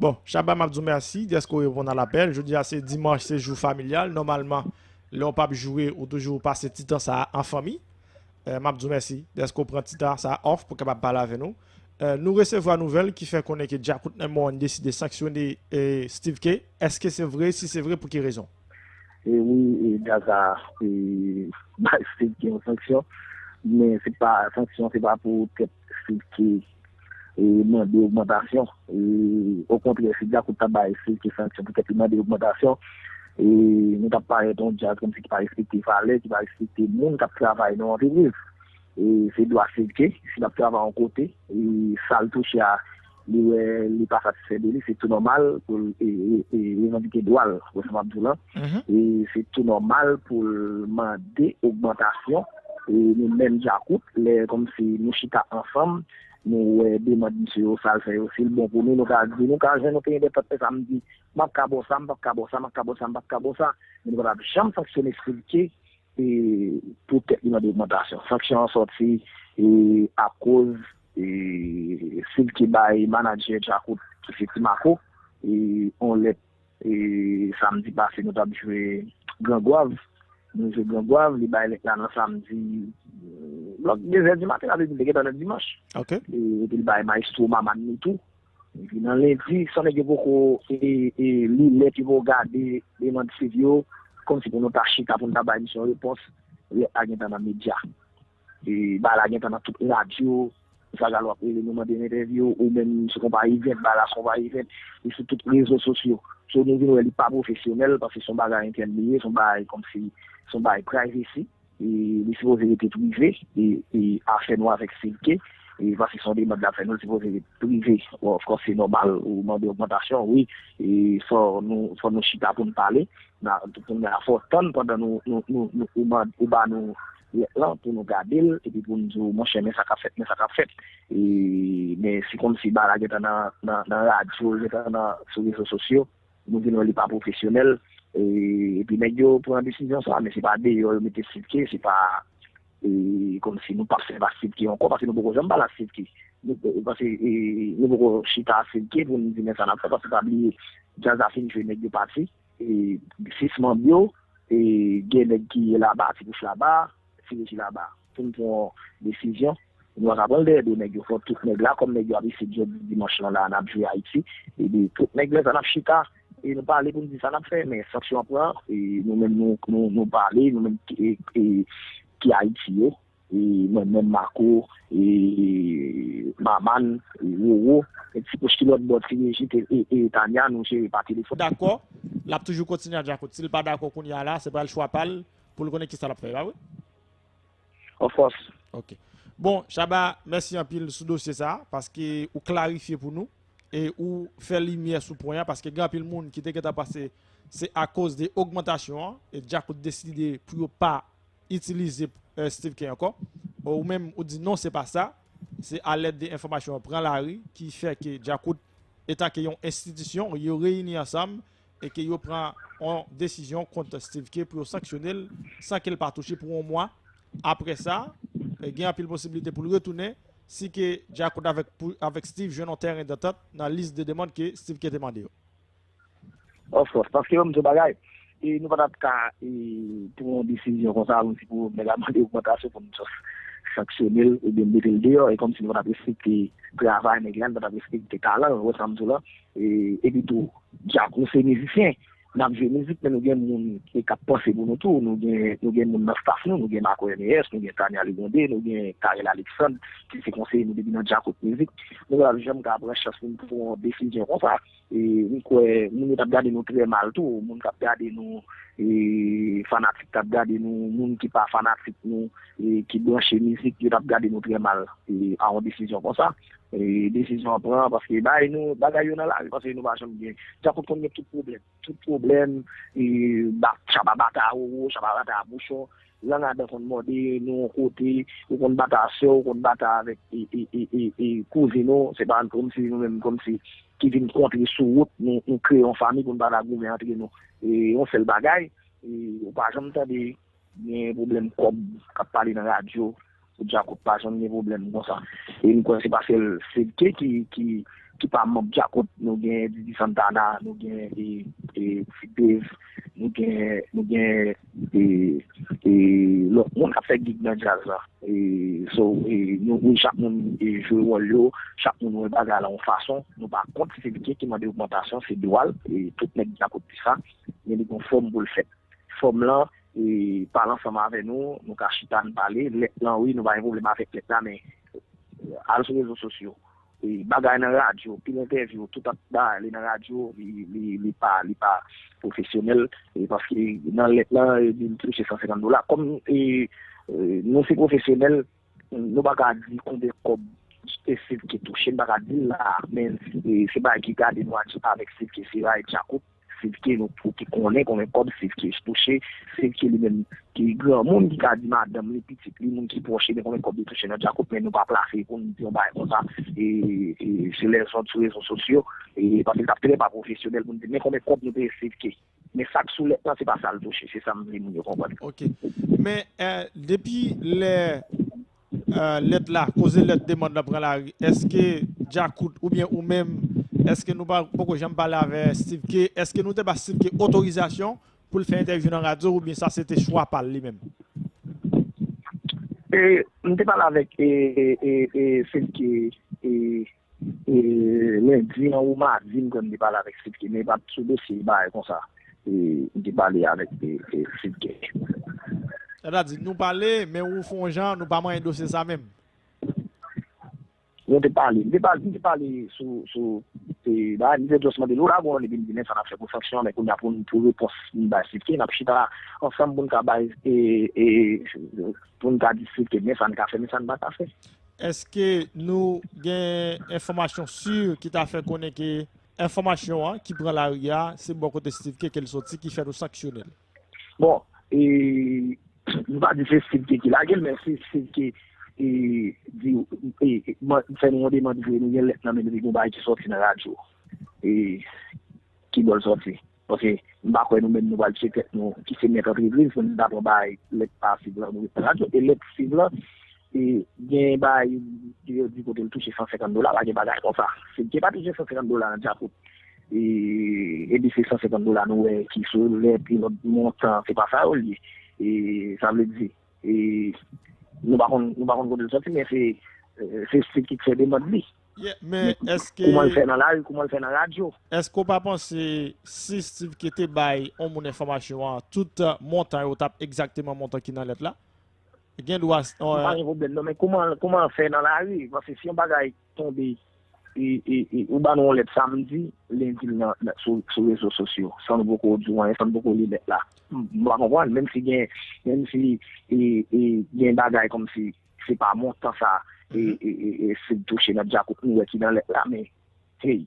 Bon, Shabba, m ap di w mèsi dèske w reponn a lapèl. Jodi a se dimanch, se jou familyal. Nòmalman, lè w p ap joure, ou toujou pase ti tan sa a an fanmi. M ap di w mèsi dèske w pran ti tan sa a off pou w kapab pale avè nou. Nou resevwa nouvèl ki fè konnen ke Djakout Number One deside sanksyone Steve K. Èske se vre? Si se vre, pou ki rezon? E wi, e Gaza e bay Steve K yon sanksyon, men se pa, sanksyon se pa pou tèt Steve K e mande ogmantasyon. E okontrè, si Djakout ta bay Steve K sanksyon poutèt li mande ogmantasyon, e nou t ap parèt yon djaz kòmsi ki pa respekte valè, ki pa respekte moun k ap travay nan yon antrepriz. E se dwa Steve K, si l ap travay yon kote, e sa l touche a, li wè li pa satisfè de li, se tou nòmal pou l e, e, e, revandike dwa l, wè sa m ap di w lan. E se tou nòmal pou l mande ogmantasyon. E nou menm Djakout, lè kòmsi nou chita ansanm, nou wè demann misye yo, sa l fè yo, si l bon pou nou, nou ka di, nou ka jwenn yon teren dantant, men sa m di, m ap ka ba w sa, m p ap ka ba w sa, m ap ka ba w sa, m p ap ka ba w sa. Men nou pa t ap janm sanksyone Steve K e, poutèt li mande ogmantasyon. Sanksyon an sòti e, akoz e, Steve K bay manadjè Djakout, ki se Ti Mako, e, yon lèt e, samdi pase, nou t ap jwe Gran Gwav. Nou jwe Gran Gwav, li bay lèt la nan samdi, lòt de zè di maten, sa vle di li te gentan nan dimanch. Ok. E, epi li bay mayestwo Maman li tou. Epi nan lendi, san nèg yo poko e, e, li lèt, yo poko gade demann Steve yo, kòmsi pou nou ta chita pou n ta bay misye yon repons, lèt la gentan nan medya. E, bagay la gentan nan tout radyo, sa galo ap rele nou mande n entèvyou, ou menm sou Konpayi Vent, bagay la sou Konpayi Vent, li sou tout rezo sosyo. So, nou vin wè li pa pwofesyonèl, paske se yon bagay entèn li ye, se yon bagay kòmsi, se yon bagay privacy. E li sipoze rete prive, e, e afè nou avèk Steve K, e paske se yon demann l ap fè nou, li sipoze ret prive. Bon, of course, se nòmal, ou mande ogmantasyon, wi, e fò nou, fò nou chita pou n pale, na, pou n, fò w tann pandan nou, nou, nou, nou, ou mande, ou ba nou lèt lan pou nou gade l, epi pou n di w, monchè, men sa k ap fèt, men sa k ap fèt. E, men se kòmsi bagay la gentan nan, nan, nan radyo, gentan nan, sou rezo sosyo, nou vin wè li pa pwofesyonèl. E, epi nèg yo pran desizyon sa, men se pa deyò yo mete Steve K, se pa, e, kòmsi nou p ap sèvi ak Steve K ankò, paske nou poko janm pale ak Steve K. Nou, e, paske, e, nou poko chita ak Steve K pou n di men sa n ap fè, paske pa bliye, djaz la fin jwe, nèg yo pati. E, sis manm yo, e, gen nèg ki ye laba, Ti Bouch laba, Ti Reji laba. Pou n pran desizyon, nou pa ka pran l dèyè do nèg yo. Fò tout nèg la, kòm nèg yo ap isit jodi dimanch lan la, n ap jwe Ayiti. Epi tout nèg lè sa n ap chita, e nou pale pou n di sa n ap fè, men sanksyon an pran, e nou menm nou, nou, nou pale, nou menm ki, e, e, ki Ayiti yo, e mwen menm Marco, e Maman, e Roro, e Ti Pwouch ki lòt bò, Ti Reji, e, e, e Tania, nou jere pa telefòn. Dakò, l ap toujou kontinye ak Djakout. Si l pa dakò kounye a la, se pral chwa pa l pou l konnen kisa l ap fè, pa vre? Of course. Ok. Bon, Shabba, mèsi anpil sou dosye sa a, paske ou klarifye pou nou e ou fè limyè sou pwen an, paske gen anpil moun ki te gentan panse se akoz de ogmantasyon an e Djakout deside pou yo pa itilize, eh, Steve K ankò. Ou menm, ou di non, se pa sa. Se alèd de enfòmasyon an pran lari ki fè ke Djakout, etanke yon enstitisyon, yo reyini ansanm e ke yo pran yon desizyon kont Steve K pou yo sanksyone l san ke l pa touche pou yon mwa. Apre sa, eh, gen anpil posiblite pou l retounen si ke Djakout avèk, pou, avèk Steve jwenn yon tèren dantant nan lis de demann ke Steve K te mande yo. Of course, paske yo m di w bagay, e nou pa t ap ka, e, pran yon desizyon konsa, kòmsi pou nèg la mande ogmantasyon pou n just sanksyone l oubyen mete l deyò, e kòmsi nou pa t ap respekte travay nèg la, nou pa t ap respekte talan l, ou wè sa m di w la. E, epi tou, Djakout se mizisyen, n ap jwe mizik, men nou gen moun ki, k ap panse pou nou tou, nou gen, nou gen moun nan staff nou, nou gen Marco M A S, nou gen Tania Legrande, nou gen Carel Alexandre, ki se konseye nou depi nan Djakout Mizik. Nou pa t ap janm ka pran chans pou n pran yon desizyon konsa. E m kwè moun yo t ap gade nou trè mal tou, moun k ap gade nou, e fanatik k ap gade nou, moun ki pa fanatik nou, e ki branche mizik, yo t ap gade nou trè mal, e a yon desizyon konsa. E desizyon an pran, paske bay nou, bagay yo nan lari, paske nou pa janm gen. Djakout konn gen tout pwoblèm, tout pwoblèm, e, ba, Shabba batay a Roro, Shabba batay a Bouchon, lang a dan konn mòde nou yon kote, ou konn batay a sè w, ou konn batay avèk, e, e, e, e, e, kouzin ou, se pa kòmsi nou menm, kòmsi ki vin kontre sou wout, nou, nou kreye yon fanmi pou n pa ta goumen antre nou. E yon sèl bagay, e, ou pa janm tande gen pwoblèm kòb k ap pale nan radyo, pou Djakout pa janm gen pwoblèm konsa. E m kwè se pa sèl Steve K ki, ki, ki pa manm Djakout, nou gen Didi Santana, nou gen, e, e, Ti Dave, nou gen, nou gen, e, e, lòt moun k ap fè gig nan djaz la. E, so, e, nou, nou, chak moun, e, jwe wòl yo, chak moun wè bagay la yon fason. Nou pa kont Steve K ki mande ogmantasyon, se dwa l, e tout nèg Djakout di sa, men li gen yon fòm pou l fèt. Fòm lan, e, pale ansanm avè nou, nou ka chita n pale. Lèt lan, wi, nou pa gen pwoblèm avèk lèt la, men, e, al sou rezo sosyo. E, bagay nan radyo, pil entèvyou, tout ap ba ale nan radyo, li, li, li pa, li pa pwofesyonèl, e, paske nan lèt lan, e, li touche san senkant dola. Kòm, e, e, nou se pwofesyonèl, nou pa ka di konbyen kòb Steve K touche, n pa ka di l la, men, e, se bagay ki gade nou avèk Steve K, se bagay Djakout. Steve K nou pou ki konnen konbyen kòb Steve K touche, Steve K li menm ki granmoun ki ka di madanm li, pitit li, moun ki pwòch li, men konbyen kòb li touche nan Djakout, men nou pa plase pou n di yon bagay konsa, e, e, se lèzòd sou rezo sosyo, e, paske l t ap trè pa pwofesyonèl pou n di, men konbyen kòb nou peye Steve K. Men sa k sou lèt lan, se pa sa l touche, se sa m vle moun yo konprann. Ok. Men, eh, depi lè, eh, lèt la, koze lèt demann lan pran lari, èske Djakout oubyen ou menm, èske nou pa, poko janm pale avè Steve K? Èske nou te ba Steve K otorizasyon pou l fè entèvyou nan radyo oubyen sa se te chwa pa l li menm? E, m te pale avèk, e, e, e, e, Steve K, e, e, lendi an ou madi, m kwè m te pale avèk Steve K, men e pa t sou dosye bagay konsa. E, m te pale avèk, e, e, Steve K. Sètadi, nou pale, men ou fè yon jan, nou pa manyen dosye sa menm. Nou te pale, m te pale, m te pale sou, sou, e, bagay, m te just mande l, ou la, bon, epi m di, men sa n ap fè pou sanksyon, men kounye a pou, pou repons m bay Steve K, n ap chita ansanm pou n ka bay, e, e, pou n ka di Steve K, men sa n ka fè, men sa n pa ka fè. Èske nou gen enfòmasyon si ki ta fè konnen ke enfòmasyon an ki pran lari a, se bò kote Steve K ke l soti ki fè nou sanksyone l? Bon, e, m Pa di se Steve K ki lage l, men se Steve K e, di, e, e, man- fè nou yon demann vre, nou gen lèt nan men nou, epi gon bagay ki sòti nan radyo. E, ki bò l sòti. Paske m pa kwè nou menm nou pral tcheke tèt nou ki se mèt antrepriz pou nou ta pran bagay lèt pa Steve lan nou met nan radyo. E lèt Steve lan, e, gen bagay yo di kote l touche san senkant dola, pa gen bagay konsa. Steve K pa touche san senkant dola nan Djakout. E, epi se san senkant dola nou wè ki sou lèt, e lòt montan, se pa sa yo l ye. E sa vle di, e, nou pa konn, nou pa konn kote l sòti, men se, e, se Steve K ki fè demann li. Yeah, men Men èske kouman l fè nan lari, kouman l fè nan radyo. Èske w pa panse si Steve K te bay yon moun enfòmasyon an, tout montan yo t ap egzakteman montan ki nan lèt la? Gen dwa Pa gen pwoblèm non, men kouman, kouman l fè nan lari? Paske si yon bagay tonbe, e, e, e, ou ba nou yon lèt samdi, lendi l nan, nan- sou, sou rezo sosyo, san nou poko di w anyen, san nou poko li lèt la. M m pa konprann, menm si gen, menm si e, e, gen bagay kòmsi se pa montan sa e, e, e, e, Steve touche nan Djakout nou wè ki nan lèt la, men, hey,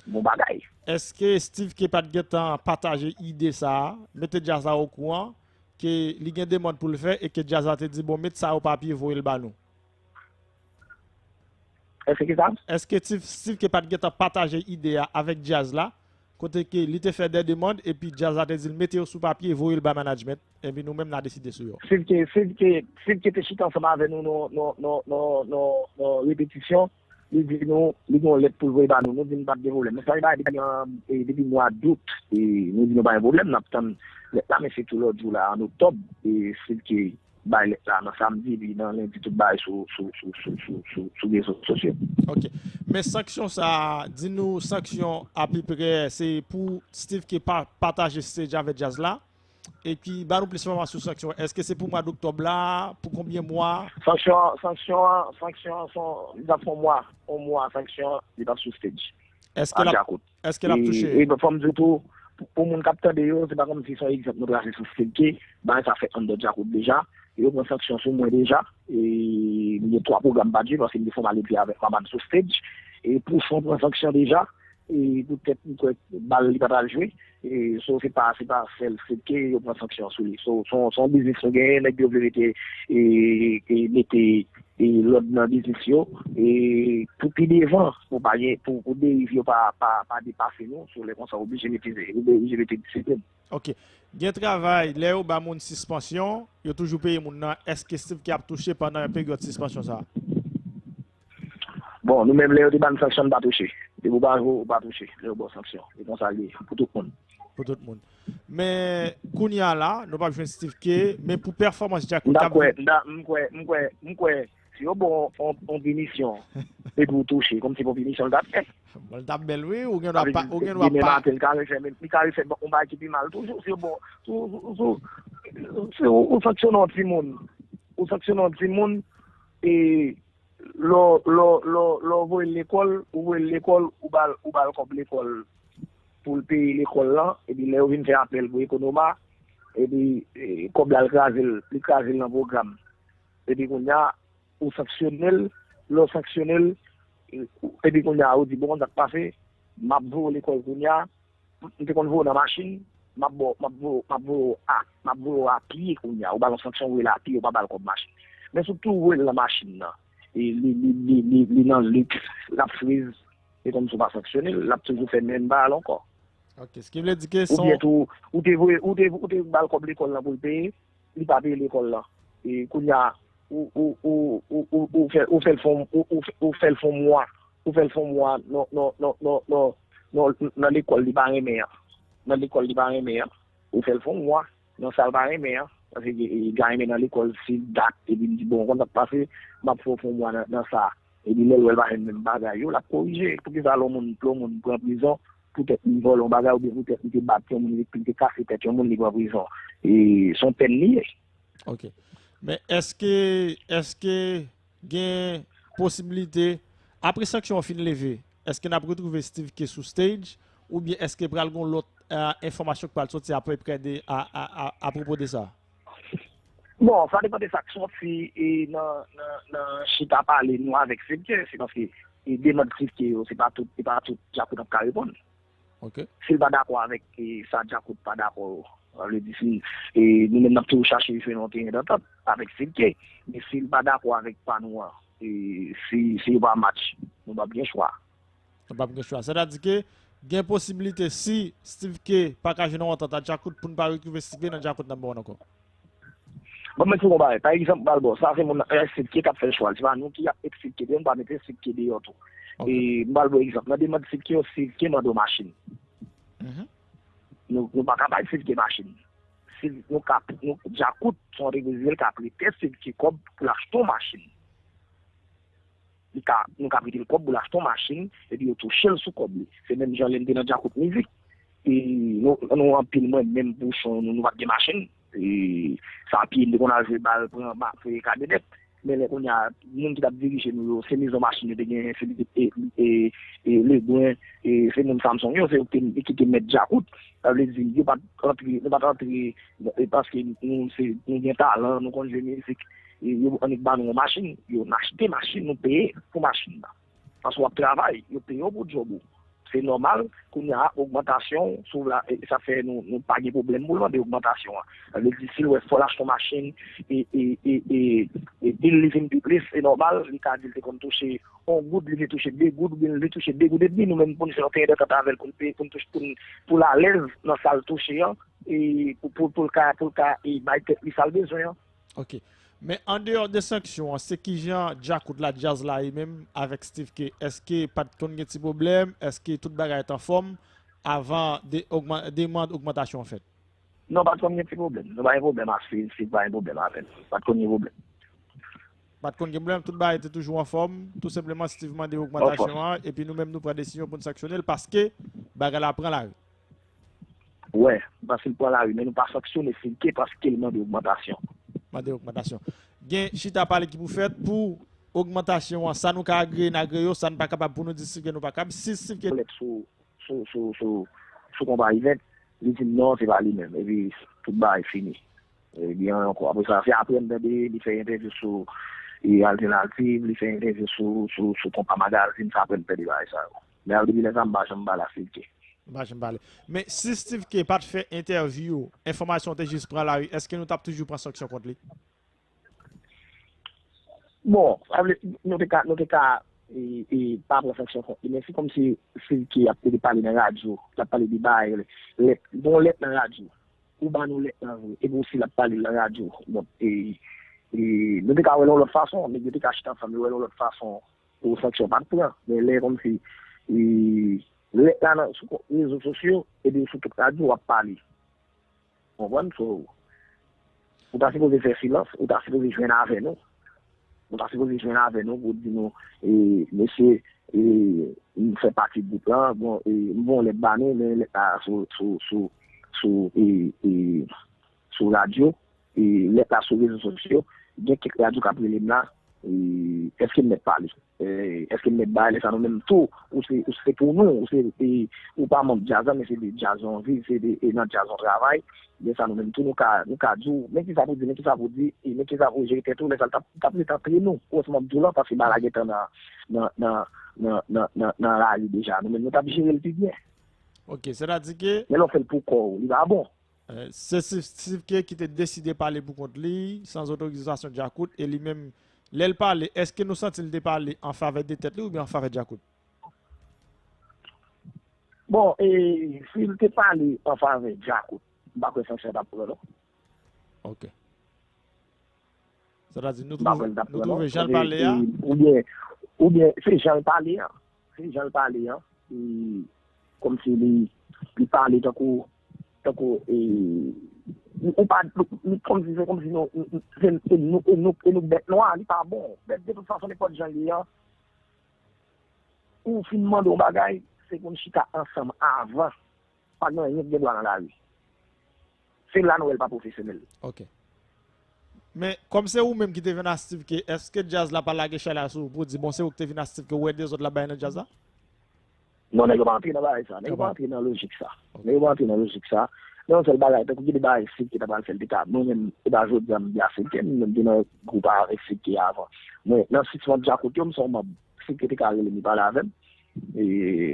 bon bagay. Èske Steve K pa t gentan pataje ide sa a, mete djaz la okouran ke li gen demann pou l fè e ke djaz la te di, bon, met sa o papye, voye l ba nou? Èske ki sa? Èske Steve, Steve K pa t gentan pataje ide a avèk djaz la, kote ke li te fè de demann epi djaz la te di l mete yo sou papye, voye l ba management, epi nou menm n a deside sou yo? Steve K, Steve K, Steve K te chita ansanm avè nou nan, nan, nan, nan, nan, nan repetisyon. Li di nou, li gen yon lèt pou l voye ba nou. Nou di n pa t gen pwoblèm. Men sa, li bay depi, an, e, depi mwa dout. E, nou di nou pa gen pwoblèm, n ap tann lèt la, men se tou lòt jou la, an oktòb, e, Steve K bay lèt la nan samdi, epi nan lendi, tout bagay sou, sou, sou, sou, sou, sou, sou rezo sosyo. Ok. Men sanksyon sa a, di nou sanksyon apeprè, se pou Steve K pa pataje stage avè djaz la. Epi, ba nou plis enfòmasyon sou sanksyon. Èske se pou mwa doktòb la? Pou konbyen mwa? Sanksyon, sanksyon, sanksyon, son, li t ap fè yon mwa, yon mwa sanksyon, li t ap sou stage. Èske l ap, èske l ap touche? E fò m di w tou, pou, pou moun k ap tande yo, se pa kòmsi se yon egzanp nou trase sou Steve K, bagay sa fèt anndan Djakout deja. Yo pran sanksyon sou mwen deja. E m gen twa pwogram pa Dye, paske m te fè yon maledve avèk Maman sou stage. E Pouchon pran sanksyon deja. E poutèt m kwè bal li pa t al jwe. E so se pa, se pa sèl Steve K yo pran sanksyon sou li. So, se yon, se yon biznis nou genyen, nèg yo vle mete, e, e mete e lòd nan biznis yo, e pou pi devan, pou pa gen, pou, pou deriv yo pa, pa, pa depase nou, sou lè konsa oblije mete, oblije mete disiplin. Ok. Gen travay, lè yo ba moun sispansyon, yo toujou peye moun nan, èske Steve K ap touche pandan peryòd sispansyon sa a? Bon, nou menm lè yo te ba n sanksyon, n pa touche. Depi w pa jwe, ou pa touche. Lè yo ba w sanksyon. E konsa l ye, pou tout moun. Pou tout moun. Men kounye a la, nou p ap jwenn Steve K, men pou pèfòmans Djakout k ap vin. M kwè, m kwè, m kwè, m kwè, si yo ba w yon, yon pinisyon, epi w touche, kòmsi bon pinisyon l t ap fè. Bon, l t ap bèl wi, ou gen dwa pa, ou gen dwa pa. Demen maten, l ka refè, li ka refè yon bagay ki pi mal toujou, si yo ba w, si w, si w, si w, ou sanksyone yon timoun, ou sanksyone yon timoun, e lè w, lè w, lè w, lè w voye l lekòl, ou voye l lekòl, ou ba l, ou ba l kòb lekòl pou l peye lekòl lan, epi lè yo vin fè apèl pou Ekonoma, epi, e, kòb la l kraze l, li kraze l nan pwogram. Epi kounye a, ou sanksyone l, lè w sanksyone l, e, epi kounye a, ou di, bon, konn sa k pase, m ap voye w lekòl kounye a, m te konn voye w nan machin, m ap ba w, m ap voye w, m ap voye w a, m ap voye w a pye kounye a. Ou ba l yon sanksyon, ou voye l a pye, ou pa ba l kòb machin. Men si w tou voye l nan machin nan, e li, li, li, li, li nan liks, l ap friz, se kòmsi w pa sanksyone l, l ap toujou fè menm bagay la ankò. Ok, sa ki vle di ke se yon. Oubyen tou, ou te voye, ou te, ou te ba l kòb lekòl lan pou l peye, li pa peye lekòl lan. E kounye a, ou, ou, ou, ou, ou, ou fè, ou fè l fè yon, ou, ou, ou fè l fè yon mwa, ou fè l fè yon mwa nan, nan, nan, nan, nan, nan, nan lekòl li pa renmen an. Nan lekòl li pa renmen an, ou fè l fè yon mwa nan sa l pa renmen an. Paske, e, li pa renmen nan lekòl, se dat, epi l di, bon, konn sa k pase, m ap fè w fè yon mwa nan, nan sa. Epi lè l wè l pa jwenn menm bagay yo, l ap korije. Poukisa lè yon moun, lè yon moun pran prizon, poutèt li vòlè yon bagay oubyen poutèt li te bat yon moun, li te kase tèt yon moun, li pran prizon? E se yon pèn li ye. Ok. Men èske, èske gen posiblite, apre sanksyon an fin leve, èske n ap retwouve Steve K sou stage, oubyen èske pral gen lòt, e, enfòmasyon k pral soti apeprè de, a, a, a, apwopo de sa? Bon, sa depann de sa k sòti, e, nan, nan, nan chita pale nou avèk Steve K, se paske, e, demann Steve K yo, se pa tout, se pa tout Djakout ap ka reponn. Ok. Si l pa dakò avèk, e, sa Djakout pa dakò, Sa vle di si e, nou menm n ap toujou chache jwenn yon teren dantant avèk Steve K. Men si l pa dakò avèk pa nou an, e, si, si yo pa match, nou p ap gen chwa. Nou p ap gen chwa. Sètadi ke gen posiblite si Steve K pa ka jwenn yon antant ak Djakout pou n pa retwouve Steve K nan Djakout number one ankò. Bon, men se yon bagay. Pa egzanp, m pral ba w, sa se moun nan, e, Steve K k ap fè chwa l. Se pa nou ki ap met Steve K deyò, nou pa mete Steve K deyò tou. Ok. E, m pral ba w egzanp. Nan demann Steve K yo, Steve K mande w machin. Mhm. Nou, nou pa ka bay Steve K machin. Si nou ka, nou, Djakout, se yon antrepriz li ye, l ka prete Steve K kòb pou l achte yon machin. Li ka, nou ka prete l kòb pou l achte yon machin, epi yo touche l sou kòb li. Se menm jan lè m te nan Djakout Mizik. E nou, nou anpil, mwen menm, Pouchon, nou, nou pa t gen machin. E sa pye m te konn al jwe bal, pran, ma, fè kadè nèt. Men lè kounye a, moun ki t ap dirije nou yo, se mizon machin yo te genyen, se e, e, e, Lebren, e se moun Samsung yo, se yo ki te, ki te mèt Djakout. Sa vle di, yo pa t rantre, nou pa t rantre, e paske nou, se, nou gen talan, nou konn jwe mizik, e yo annik ba nou yon machin, yo n achte machin, nou peye pou machin nan. Paske w ap travay, yo peye w pou djòb ou. Se nòmal, kounye a, ogmantasyon, si w vle, e sa fè nou, nou pa gen pwoblèm pou l mande ogmantasyon an. Sa vle di, si l wè fò l achte yon machin, e, e, e, e, e bil li vin pi plis, se nòmal, li ka di l te konn touche yon goud, li vin touche de goud, oubyen li touche de goud edmi, nou menm pou n fè yon teren dantant avè l, pou n peye, pou n touche, pou n, pou l alèz nan sa l touche an, e pou, pou, pou l ka, pou l ka, e bay tèt li sa l bezwen an. Ok. Men andeyò de sanksyon an, se kijan Djakout la, djaz la ye menm avèk Steve K? Èske pa t konn gen ti pwoblèm? Èske tout bagay t anfòm avan de, ogman, demann ogmantasyon an fèt? Non, pa t konn gen ti pwoblèm. Nou pa gen pwoblèm ak Steve, Steve pa gen pwoblèm avè n. Pa t konn gen pwoblèm. Pa t konn gen pwoblèm, tout bagay te toujou anfòm. Tou senpleman, Steve mande ogmantasyon an, epi nou menm nou pran desizyon pou n sanksyone l paske bagay la pran lari. Wè, paske l pran lari, men nou pa sanksyone Steve K paske l mande ogmantasyon. Mande ogmantasyon. Gen chita pale ki pou fèt pou ogmantasyon an, sa nou ka agre, n agre yo, sa n pa kapab pou nou di Steve K nou pa kab. Si Steve K lèt sou, sou, sou, sou, sou konpa Event, li di m non, se pa li menm. Epi tout bagay fini. E byen ankò. Apre sa, se apre m tande li fè entèvyou sou e, Alternative, li fè entèvyou sou, sou, sou Konpa Magazine, se apre m tande bagay sa yo. Men al depi lè sa, m pa janm pale a Steve K. M pa janm pale. Men si Steve K pa t fè entèvyou, enfòmasyon te jis pran lari, èske nou t ap toujou pran sanksyon kont li? Bon, sa vle, nou te ka, nou te ka, e, e, pa pran sanksyon kont li, men se kòmsi Steve K ap te pale nan radyo, l ap pale de bagay, lèt, bon lèt nan radyo. Ou ba nou lèt lan vre, epi osi l ap pale l nan radyo. Bon, e, e, nou te ka wè l yon lòt fason, nèg yo te ka chita ansanm, yo wè l yon lòt fason, pou sanksyon pa t pran. Men lè kòmsi, e, lèt la nan, sou ko-, rezo sosyo, epi sou tout radyo, w ap pale. Konprann? So, ou ta sipoze fè silans, ou ta sipoze jwenn avè nou. Ou ta sipoze jwenn avè nou pou di nou, e, mesye, e, m fè pati gwoup lan, bon, e, m voye yon lèt ba nou, men lèt la sou, sou, sou, sou, e, e, sou radyo, e, lèt la sou rezo sosyo, gen kèk radyo k ap rele m la, e, èske m mèt pale? E, èske m mèt bay lè sa nou menm tou, ou se, ou se pou nou, ou se, e, ou pa manm djaz la, men se de djaz ou anvi, se de, e, nan djaz ou travay, lè sa nou menm tou, nou ka, nou ka di w, men kisa pou di, men kisa pou di, e, men kisa pou jere tèt ou, lè sa l t ap, t ap ret antre nou, ou wè sa m ap di w lan, paske bagay la gentan nan, nan, nan, nan, nan, nan, nan lari deja, nou menm nou t ap jere l pi byen. Ok, sètadi ke. Men lè w fè l pou kò w, li pa bon. Eh, se Steve, Steve K ki te deside pale pou kont li, san otorizasyon Djakout, e li menm, lè l pale, èske nou santi l te pale an favè de tèt li oubyen an favè Djakout? Bon, e, si l te pale an favè Djakout, m pa kwè sanksyon t ap pran, non. Ok. Sètadi, nou twouve, nou twouve jan l pale a. Oubyen, oubyen, se jan l pale a. Se jan l pale a. E, kòmsi li, li pale tankou, tankou, e, ou pa, li, kòmsi, se kòmsi nou, se, se nou, e nou, e nou bèt nwa, li pa bon. Bèt, de tout fason, nenpòt jan l ye a, ou fin mande yon bagay, se pou n chita ansanm avan. Pa gen anyen ki gen dwa nan lari. Se la nou wè l pa pwofesyonèl. Ok. Men, kòm se ou menm ki te vin a Steve K, èske djaz la pa lage chay la sou ou pou di, bon, se ou ki te vin a Steve K, ou wè dezòd l ap bay nan djaz la? Non, nèg yo pa antre nan bagay sa. Nèg yo pa antre nan lojik sa. Ok. Nèg yo pa antre nan lojik sa. Nan yon sèl bagay, tankou gen de bagay Steve K ta pral fè, l te ka, mwen menm, e pa jodi a m di a Steve K, m menm te nan gwoup avèk Steve K avan. Mwen, nan six Mafya Djakout yo, m se yon manm. Steve K te ka rele m, li pale avè m. E,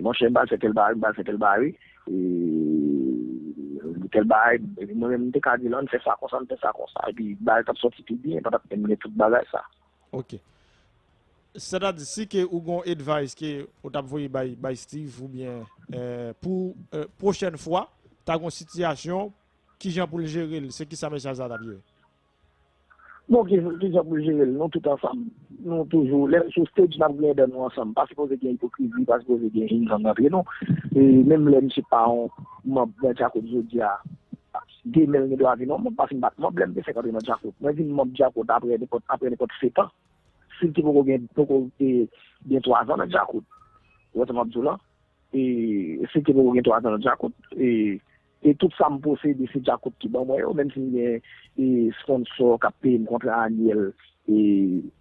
monchè, m pral fè tèl bagay, m pral fè tèl bagay, wi. E, tèl bagay, mwen menm m te ka di l, ann fè sa konsa, ann fè sa konsa, epi bagay t ap sòti pi byen, pa t ap menm gen tout bagay sa. Ok. Sètadi, si ke ou gon advice ke ou t ap voye bay, bay Steve oubyen eh, pou eh, pwochèn fwa, ta gon sitiyasyon, kijan pou l jere l, se kisa mesaj sa t ap ye? Bon, ki, ki jan pou l jere l, nou tout ansanm. Nou toujou, lè sou stage, n ap griyen dan nou ansanm. Pa sipoze gen ipokrizi, pa sipoze gen jinggang antre nou. E menm lè misye pa yon manm nan Djakout jodi a, demen l gen dwa vin yon manm, paske m pa t manm lè m te fèk antre nan Djakout. Mwen vin manm Djakout apre nenpòt apre nenpòt setan. Si l te poko gen poko te gen twazan nan Djakout, ou wè sa m ap di w lan? E si l te poko gen twazan nan Djakout, e e tout sa m posede se Djakout ki ban mwen yo, menm si m gen e sponsò k ap peye m kontra anyèl e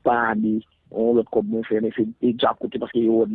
pa ane, yon lòt kòb mwen fè, men se e Djakout, paske yo wè